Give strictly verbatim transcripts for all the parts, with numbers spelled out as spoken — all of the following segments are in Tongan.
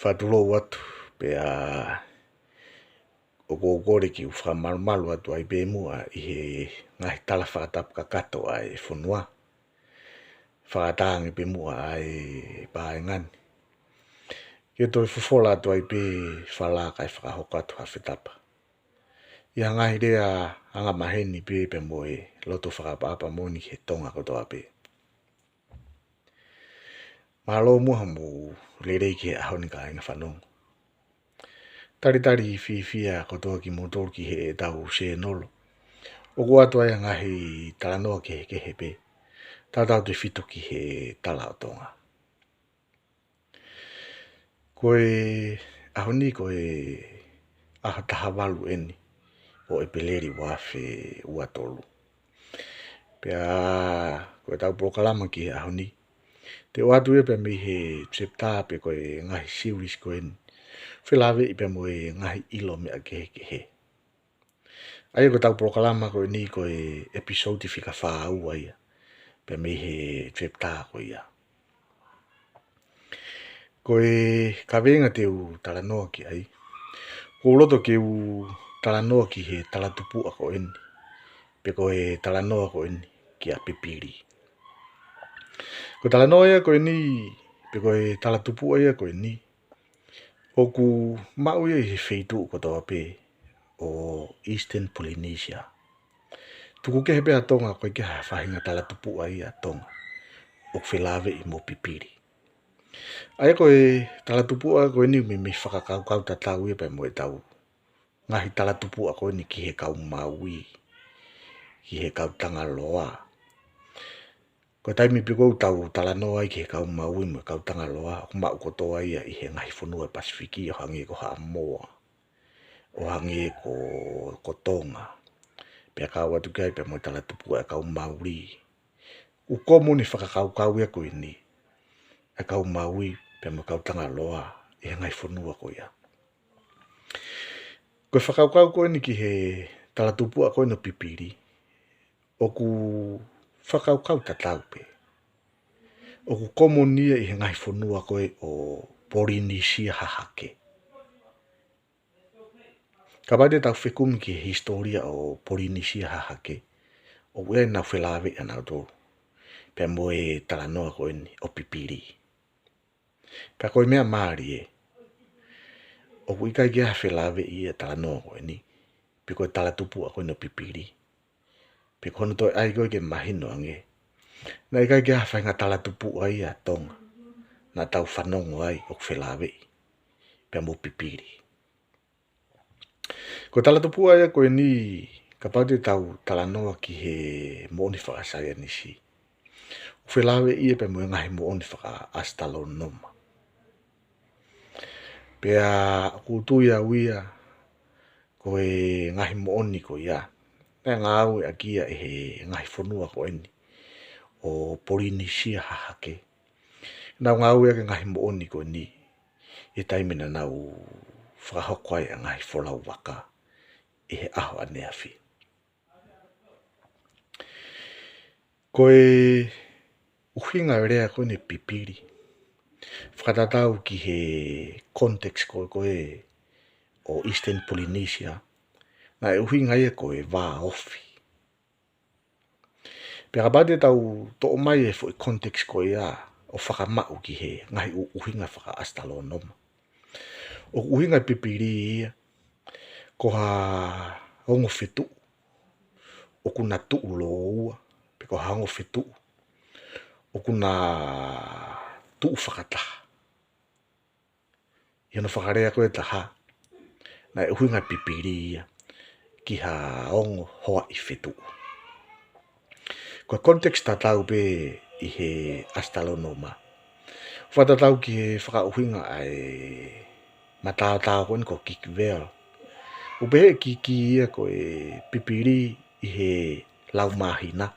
Patulou atu, pea ʻoku ou kole ke u fakamalumalu atu ai pē muʻa ʻi he ngaahi tala fakatapu kakato ʻa e fonua. Fakatangi pē muʻa ʻa e paenga ni. Ke toe fofola atu ai pē fala kae fakahoko atu ha fetapa ʻi ha ngaahi lea angamaheni pē pea mo e loto fakaʻapaʻapa moʻoni ki he Tonga kotoa pē. Mālō muʻa hoʻomou lelei ki he ʻaho ni kāinga fanongo. Talitali fiefia kotoa kimoutolu ki heʻetau sēnolo. ʻOku ʻoatu ai ʻa e ngaahi talanoa kehekehe pē. Tautautefito ki he tala ʻo Tonga. Ko e ʻaho ni ko e ʻaho taha valu eni ʻo ʻEpeleli ua afe ua tolu. Pea ko ʻetau polokalama ki he ʻaho ni, te u ʻoatu ia pea mei he chapter pe ko e ngaahi series ko eni, felāveʻi pea mo e ngaahi ʻilo meʻa kehekehe. ʻA ia ko ʻetau polokalama ko eni ko e episode fika fā ua ia, pea mei he chapter ko ia. Ko e kaveinga te u talanoa ki ai, ʻoku ou loto ke u talanoa ki he talatupuʻa ko eni, pe ko e talanoa ko eni kia Pipili. Ko e talanoa ia ko eni, pe ko e talatupuʻa ia ko eni, ʻoku maʻu ia ʻi he feituʻu kotoa pē ʻo Eastern Polynesia. Tuku kehe pē ʻa Tonga, ʻoku ʻikai ke ʻi ai ha faʻahinga talatupuʻa ia ʻa Tonga ʻoku felāveʻi mo Pipili. ʻA ia ko e talatupuʻa ko eni ʻoku meimei fakakaukau tatau ia pea mo ʻetau ngaahi talatupuʻa ko eni ki he kau Maui, ki he kau Tangaloa. Ko e taimi pē ʻoku tau talanoa ai ki he kau Maui mo e kau Tangaloa, ʻoku maʻu kotoa ia ʻi he ngaahi fonua ʻo e Pasifiki ʻo hangē ko Haʻamoa, ʻo hangē ko, ko Tonga. Pea kau atu ki ai pea mo e talatupuʻa ʻa e kau Mauli. ʻOku komoni e fakakaukau ia ko eni ʻa e kau Maui pea mo e kau Tangaloa ʻi he ngaahi fonua ko ia. Ko e fakakaukau ko eni ki he talatupuʻa ko eni ʻo Pipili, ʻoku fakakaukau tatau pē. ʻOku komoni ia ʻi he ngaahi fonua ko ē ʻo Polinisia Hahake. Kapau te tau fekumi ki he hisitōlia ʻo Polinisia Hahake, ʻoku ʻi ai ʻenau felāveʻi ʻanautolu pea mo e talanoa ko eni ʻo Pipili. Ka ko e meʻa mālie, ʻoku ʻikai ke ʻi ai ha felāveʻi ia ʻa e talanoa ko eni, pe ko e talatupuʻa ko eni ʻo Pipili, pe ko hono toe ʻai ko ē ke mahino ange, naʻe ʻikai ke ʻi ai ha faʻahinga talatupuʻa ia ʻa Tonga naʻa tau fanongo ai ʻoku felāveʻi pea mo Pipili. Ko e talatupuʻa ia ko eni, kapau te tau talanoa ki he moʻoni fakasaienisi, ʻoku felāveʻi ia pea mo e ngaahi moʻoni fakaʻasitalōnoma. Pea ʻoku ou tui au ia ko e ngaahi moʻoni ko ia, naʻe ngāueʻaki ia ʻe he ngaahi fonua ko eni ʻo Polinisia Hahake. Naʻa nau ngāueʻaki e ngaahi moʻoni ko eni ʻi he taimi naʻa nau fakahoko ai ʻa e ngaahi folau vaka ʻi he ʻaho ʻaneafi. Ko e ʻuhinga ʻo e lea ko eni Pipili, fakatatau ki he context ko ē ko ē ʻo Eastern Polynesia, naʻe ʻuhinga ia ko e vāofi. Pea kapau te tau toʻo mai e foʻi context ko ia ʻo fakamaʻu ki he ngaahi ʻu-, ʻuhinga fakaʻasitalōnoma, ʻoku ʻuhinga ʻa Pipili ia ko ha ongo fetuʻu ʻoku na tuʻu lōua, pe ko ha ongo fetuʻu ʻoku na tuʻu fakataha. ʻI hono fakalea ko ē ʻe taha, naʻe ʻuhinga ʻa Pipili ia ki ha ongo hoaʻi fetuʻu. Ko e context tatau pē ʻi he ʻasitalōnoma, fakatatau ki he fakaʻuhinga ʻa e mataotao ko eni ko Kikivell. ʻOku pehē ʻe Kiki ia ko e Pipili ʻi he lau māhina.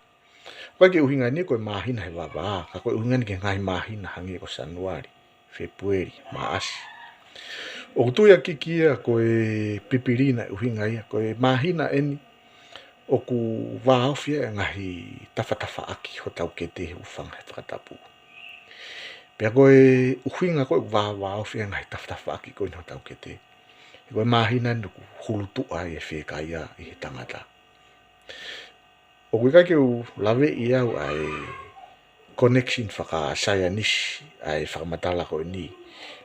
ʻOku ʻikai ke ʻuhinga eni ko e māhina he vavā, ka ko e ʻuhinga eni ki he ngaahi māhina hangē ko Sānuali, Fēpueli, Maʻasi. ʻOku tui ʻa Kiki ia ko e Pipili naʻe ʻuhinga ia ko e māhina eni ʻoku vāofi ai e ngaahi tafatafaʻaki hotau kete he ʻoku hūfanga he fakatapu. Pea ko e ʻuhinga ko ē ʻoku vāvāofi ai e ngaahi tafatafaʻaki ko eni hotau kete, he ko e māhina eni ʻoku hulutuʻa ai e fiekaia ʻi he tangata. ʻOku ʻikai ke u laveʻi au ʻa e connection fakasaienisi ʻa e fakamatala ko eni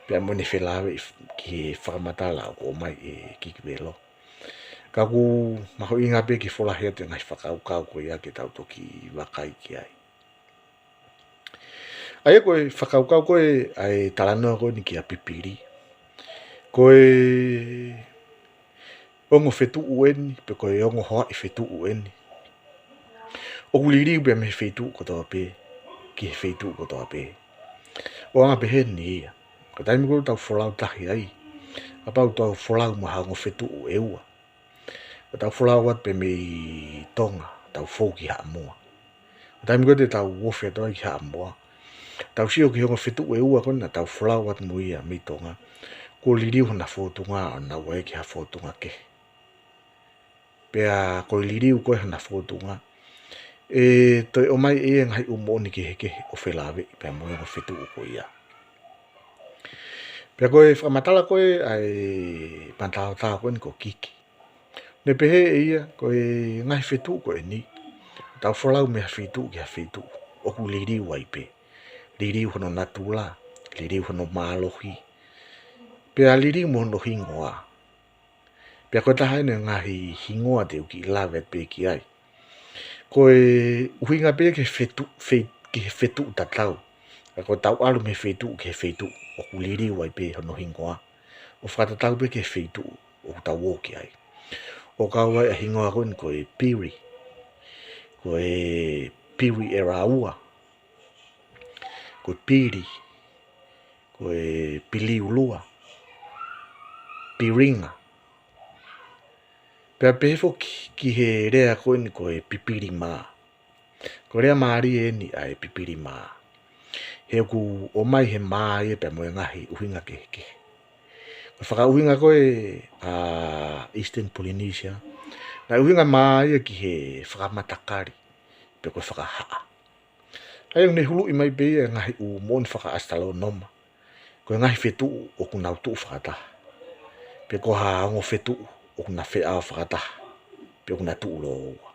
pea mo ʻene felāveʻi ki he fakamatala ʻoku ʻomai ʻe Kikivelo. Ka ʻoku mahuʻinga pē ke folahi atu e ngaahi fakakaukau ko ia ke tau toki vakai ki ai. ʻA ia ko e fakakaukau ko ē ʻa e talanoa ko eni kia Pipili, ko e ongo fetuʻu eni, pe ko e ongo hoaʻi fetuʻu eni, ʻoku liliu pē mei he feituʻu kotoa pē ki he feituʻu kotoa pē. ʻO anga pehē ni ia, ko e taimi ko ē ʻoku tau folau tahi ai, kapau ʻoku tau folau mo ha ongo fetuʻu ʻe ua, ʻo tau folau atu pē mei Tonga, tau fou ki Haʻamoa. Ko e taimi ko ē te tau ofi atu ai ki Haʻamoa, tau sio ki he ongo fetuʻu ʻe ua ko ena naʻa tau folau atu mo ia mei Tonga, kuo liliu hona fōtunga ʻo nau ō ki ha fōtunga kehe. Pea ko e liliu ko ē hona fōtunga, ʻe toe ʻomai ʻe ia e ngaahi ʻū moʻoni kehekehe ʻo felāveʻi pea mo e ongo fetuʻu ko ia. Pea ko e fakamatala ko ē ʻa e pantaotao ko eni ko Kiki, ne pehē ʻe ia ko e ngaahi fetuʻu ko eni, tau folau mei ha feituʻu ki ha feituʻu, ʻoku liliu ai pē. Liliu hono natula, liliu hono mālohi, pea liliu mo hono hingoa. Pea ko e taha eni e ngaahi hingoa te u kiʻi lave atu pē ki ai. Ko e ʻuhinga pē ki he fetu-, fei-, ki he fetuʻu tatau. Ka ko ʻetau ʻalu mei he feituʻu ki he feituʻu, ʻoku liliu ai pē hono hingoa ʻo fakatatau pē ki he feituʻu ʻoku tau ō ki ai. ʻO kau ai ʻa e hingoa ko eni ko e Piri, ko e Piri ʻEraua, ko e Pili, ko e Piliulua, Piringa. Pea pehē foki ki he lea ko eni ko e Pipili mā. Ko e lea mālie eni ʻa e Pipili mā, he ʻoku ʻomai he mā ia pea mo e ngaahi ʻuhinga kehekehe. Ko e fakaʻuhinga ko ē ʻa Eastern Polynesia, naʻe ʻuhinga mā ia ki he fakamatakali, pe ko e fakahaʻa. ʻA ia ʻoku ne huluʻi mai pē ia e ngaahi ʻū moʻoni fakaʻasitalōnoma, ko e ngaahi fetuʻu ʻoku nau tuʻu fakataha, pe ko ha ongo fetuʻu ʻoku na feʻao fakataha, pe ʻoku na tuʻu lōua.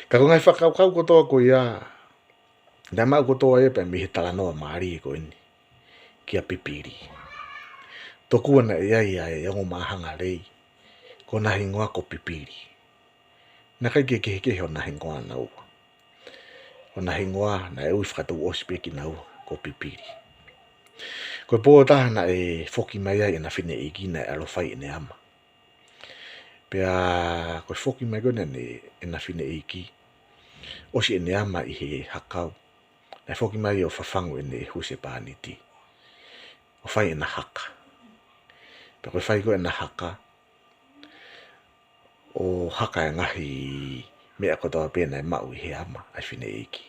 Ka ko e ngaahi fakakaukau kotoa ko ia, naʻe maʻu kotoa ia pē mei he talanoa mālie ko eni kia Pipili. Tokua naʻe ʻi ai ʻa e ongo māhanga lei, ko hona hingoa ko Pipili. Naʻe ʻikai ke kehekehe hona hingoa naua. Hona hingoa naʻe ui fakatouʻosi pē kinaua ko Pipili. Ko e pō ʻe taha naʻe foki mai ai ʻena fineʻeiki naʻe ʻalu ʻo fai ʻene ama. Pea ko e foki mai ko ena ʻena fineʻeiki, ʻosi ʻene ama ʻi he hakau, naʻe foki mai ʻo fafangu ʻene husepāniti ʻo fai ʻena haka. Pea ko e fai ko ē ʻena haka, ʻo haka e ngaahi meʻa kotoa pē naʻe maʻu ʻi he ama ʻa e fineʻeiki.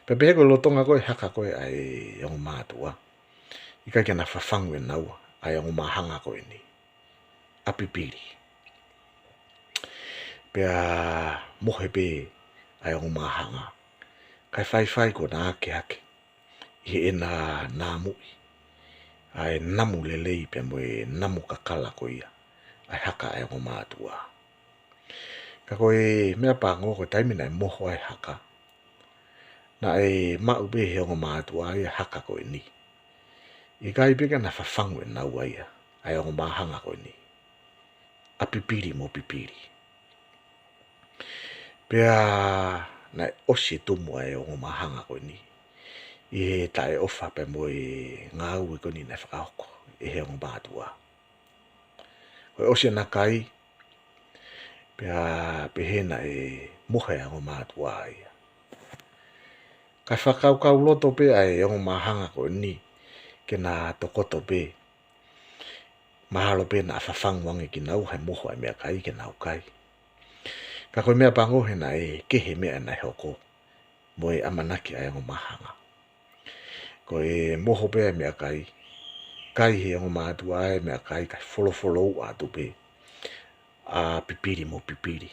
Pea pehē ko e lolotonga ko ē e haka ko ē ʻa e ongo mātuʻa, ʻikai ke na fafangu ʻe naua ʻa e ongo māhanga ko eni, ʻa Pipili. Pea mohe pē ʻa e ongo māhanga, kae faifai kuo na akeake ʻi heʻena namuʻi ʻa e namu lelei pea mo e namu kakala ko ia ʻa e haka ʻa e ongo mātuʻa. Ka ko e meʻa pango, ko e taimi naʻe moho ai e haka, naʻe maʻu pē ʻe he ongo mātuʻa ia e haka ko eni. ʻIkai pē ke na fafangu ʻe naua ia ʻa e ongo māhanga ko eni, ʻa Pipili mo Pipili. Pea naʻe ʻosi e tumu ʻa e ongo māhanga ko eni ʻi he taʻeʻofa pea mo e ngāue ko eni naʻe fakahoko ʻe he ongo mātuʻa. Ko e ʻosi ʻena kai, pea pehē naʻe mohe ʻa e ongo mātuʻa ia. Kae fakakaukau loto pē ʻa e ongo māhanga ko eni ke na tokoto pē, mahalo pē naʻa fafangu ange kinaua he moho ʻa e meʻakai ke nau kai. Ka ko e meʻa pango he naʻe kehe e meʻa naʻe hoko mo e ʻamanaki ʻa e ongo māhanga. Ko e moho pē ʻa e meʻakai, kai ʻe he ongo mātuʻa ʻa e meʻakai kae folofolouʻa atu pē ʻa Pipili mo Pipili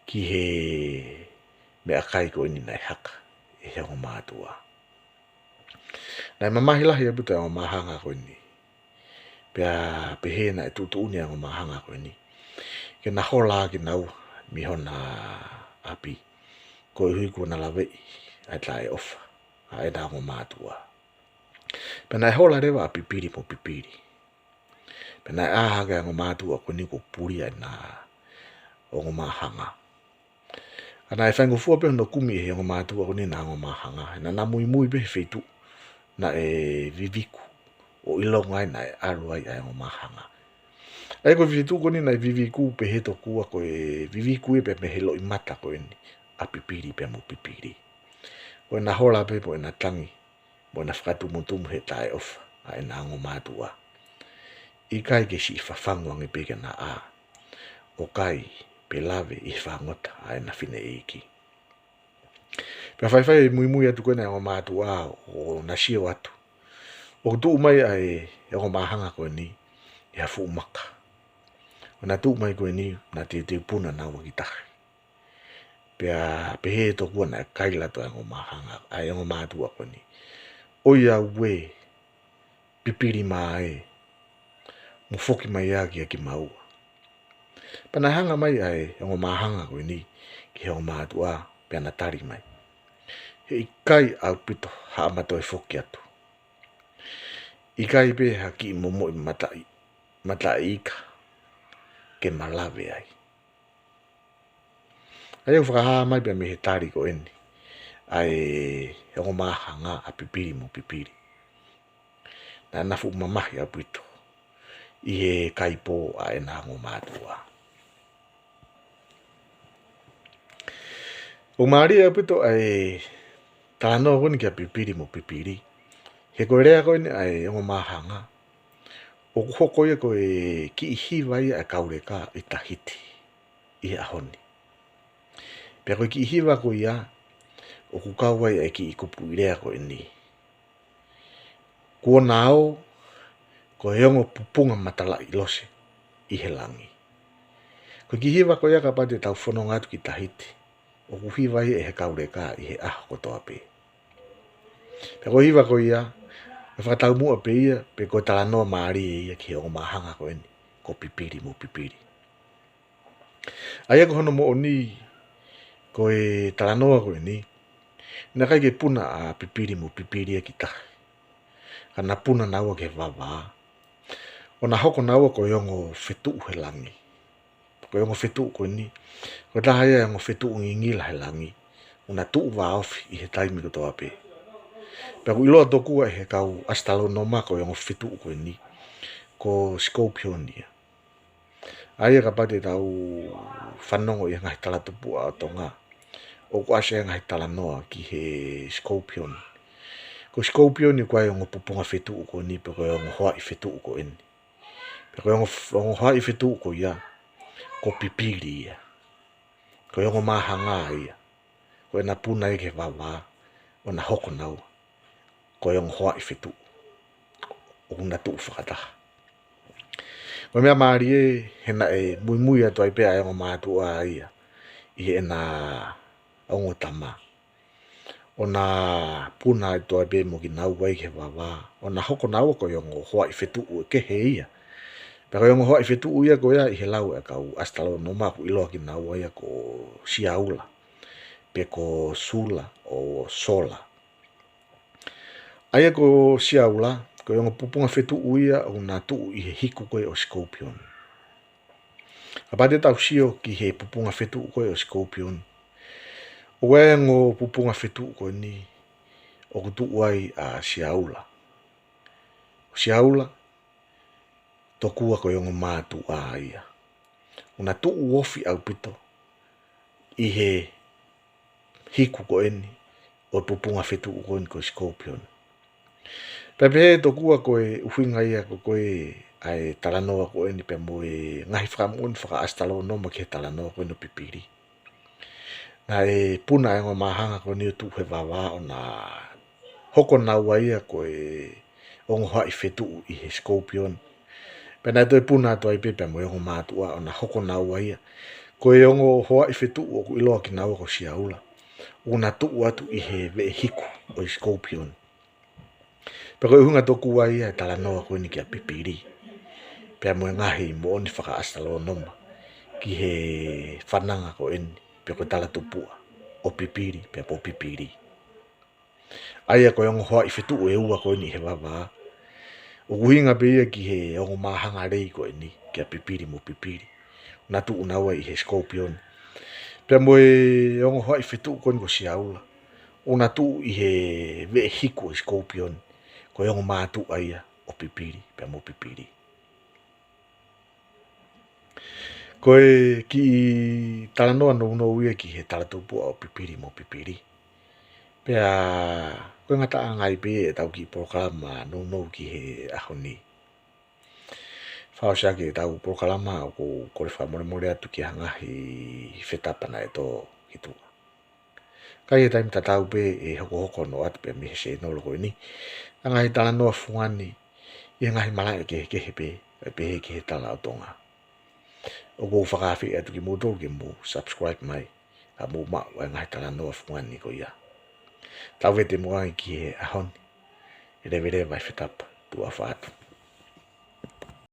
ki he meʻakai ko eni naʻe haka ʻe he ongo mātuʻa. Naʻe mamahi lahi ʻaupito e ongo māhanga ko eni. Pea pehē naʻe tuʻutuʻuni e ongo māhanga ko eni ke na hola ʻaki kinaua mei hona ʻapi, koeʻuhi kuo na laveʻi ʻa e taʻeʻofa ʻa ʻena ongo mātuʻa. Pea naʻe hola leva ʻa Pipili mo Pipili. Pea naʻe ʻā hake ʻa e ongo mātuʻa ko eni kuo puli ʻa ʻena ongo māhanga. Ka naʻe faingofua pē hono kumi ʻe he ongo mātuʻa ko eni ʻena ongo māhanga, he naʻa na muimui pē he feituʻu naʻe viviku ʻo ʻilonga ai naʻe ʻalu ai ʻa e ongo māhanga. ʻA ia ko e feituʻu ko eni naʻe viviku, pehē tokua ko e viviku ia pē mei he loʻimata ko eni ʻa Pipili pea mo Pipili. Ko ʻena hola pē mo ʻena tangi mo ʻena fakatumutumu he taʻeʻofa ʻa ʻena ongo mātuʻa. ʻIkai ke siʻi fafangu ange pē ke na ʻā ʻo kai pe lave ʻi he fangota ʻa ʻena fineʻeiki. Pea faifai e muimui atu ko ena e ongo mātuʻa ʻo na sio atu, ʻoku tuʻu mai ʻa e ongo māhanga ko eni ʻi ha fuʻu maka. ʻO na tuʻu mai ko eni, na teuteu puna naua ki tahi. Pea pehē tokua naʻe kaila atu ʻa e ongo māhanga, ʻa e ongo mātuʻa ko eni, ʻOiauē, Pipili mā ē, mo foki mai ā kia kimaua. Pea naʻe hanga mai ʻa e ongo māhanga ko eni ki he ongo mātuʻa, pea na tali mai, He ʻikai ʻaupito haʻama toe foki atu. ʻIkai pē ha kiʻi momoʻi mataʻi, mataʻi ika ke ma lave ai. ʻA ia ʻoku fakahā mai pē mei he tali ko eni ʻa e ongo māhanga ʻa Pipili mo Pipili, naʻa na fuʻu mamahi ʻaupito ʻi he kaipō ʻa ʻena ongo mātuʻa. ʻOku mālie ʻaupito ʻa e talanoa ko eni kia Pipili mo Pipili, he ko e lea ko eni ʻa e ongo māhanga, ʻoku hoko ia ko e kiʻi hiva ia ʻa e kau leka ʻi Tahiti ʻi he ʻaho ni. Pea ko e kiʻi hiva ko ia, ʻoku kau ai ʻa e kiʻi kupuʻi lea ko eni, Kuo na ō ko e ongo pupunga matalaʻi lose ʻi he langi. Ko e kiʻi hiva ko ia, kapau te tau fononga atu ki Tahiti, ʻoku hiva ia ʻe he kau leka ʻi he ʻaho kotoa pē. Pea ko e hiva ko ia, ʻe fakataumuʻa pē ia, pe ko e talanoa mālie ia ki he ongo māhanga ko eni ko Pipili mo Pipili. ʻA ia ko hono moʻoni, ko e talanoa ko eni, naʻe ʻikai ke puna ʻa Pipili mo Pipili ia ki tahi, ka na puna naua ki he vavā, ʻo na hoko naua ko e ongo fetuʻu he langi. Ko e ongo fetuʻu ko eni, ko e taha ia e ongo fetuʻu ngingila he langi, ʻoku na tuʻu vāofi ʻi he taimi kotoa pē. Pea ʻoku ʻiloa tokua ʻe he kau ʻasitalōnoma ko e ongo fetuʻu ko eni ko Sikopioni ia. ʻA ia kapau te tau fanongo ʻi he ngaahi talatupuʻa ʻo Tonga, ʻoku ʻasi e ngaahi talanoa ki he Sikopioni. Ko Sikopioni ko e ongo pupunga fetuʻu ko eni, pe ko e ongo hoaʻi fetuʻu ko eni. Pea ko e ongo, ongo hoaʻi fetuʻu ko ia, ko Pipili ia. Ko e ongo māhanga ia. Ko ʻena puna ia ki he vavā, ʻo na hoko naua ko e ongo hoaʻi fetuʻu, ʻoku na tuʻu fakataha. Ko e meʻa mālie, he naʻe muimui atu ai pē ʻa e ongo mātuʻa ia ʻi heʻena ongo tama, ʻo na puna atu ai pē mo kinaua ia ki he vavā, ʻo na hoko naua ko e ongo hoaʻi fetuʻu kehe ia. Pea ko e ongo hoaʻi fetuʻu ia ko ia, ʻi he lau ʻa e kau ʻasitalōnoma, ʻoku ʻiloa kinaua ia ko Siaula, pe ko Sula ʻo Sola. ʻA ia ko Siaula, ko e ongo pupunga fetuʻu ia ʻoku na tuʻu ʻi he hiku ko ē ʻo Sikopioni. Kapau te tau sio ki he pupunga fetuʻu ko ē ʻo Sikopioni, ʻoku ʻi ai e ongo pupunga fetuʻu ko eni ʻoku tuʻu ai ʻa Siaula. Ko Siaula, tokua ko e ongo mātuʻa ia, ʻoku na tuʻu ofi ʻaupito ʻi he hiku ko eni ʻo e pupunga fetuʻu ko eni ko Sikopioni. Pea pehē tokua ko e ʻuhinga ia ko ē ʻa e talanoa ko eni pea mo e ngaahi fakamoʻoni fakaʻasitalōnoma ki he talanoa ko eni ʻo Pipili. Naʻe puna e ongo māhanga ko eni ʻo tuʻu he vavā ʻo na hoko naua ia ko e ongo hoaʻi fetuʻu ʻi he Sikopioni. Pea naʻe toe puna atu ai pē pea mo e ongo mātuʻa ʻo na hoko naua ia ko e ongo hoaʻi fetuʻu ʻoku ʻiloa kinaua ko Siaula, ʻoku na tuʻu atu ʻi he veʻe hiku ʻo e sikoupioni. Pea ko e ʻuhinga tokua ia e talanoa ko eni kia Pipili, pea mo e ngaahi moʻoni fakaʻasitalōnoma ki he fananga ko eni, pe ko e talatupuʻa ʻo Pipili, pea mo Pipili. ʻA ia ko e ongo hoa ʻi fetuʻu ʻe ua ko eni ʻi he vavā. ʻOku ʻuhinga pē ia ki he ongo māhanga lei ko eni, kia Pipili mo Pipili. Na tuʻu naua ʻi he sikoupioni. Pea mo e ongo hoa ʻi fetuʻu ko eni ko Siaula, ʻoku na tuʻu ʻi he veʻe hiku ʻo e sikoupioni. Ko e ongo mātuʻa ia ʻo Pipili, pea mo Pipili. Ko e kiʻi talanoa nounou ia ki he talatupuʻa ʻo Pipili mo Pipili. Pea ko e ngataʻanga ia pē ʻetau kiʻi polokalama nounou ki he ʻaho ni. Fakaʻosi ʻaki ʻetau polokalama, ʻoku ou kole fakamolemole atu ki he ngaahi fetapa naʻe tō ki tuʻa. Ka ʻi he taimi tatau pē ʻe hokohoko noa atu pē mei he sēnolo ko eni ʻa e ngaahi talanoa fungani ʻi he ngaahi malaʻe kehekehe pē, ʻe pehē ki he tala ʻo Tonga. ʻOku ou fakaafeʻi atu kimoutolu ke mou subscribe mai, ka mou maʻu ʻa e ngaahi talanoa fungani ko ia. Tau vete muʻa ai ki he ʻaho ni. ʻE leveleva e fetapa, tuʻa ʻofa atu.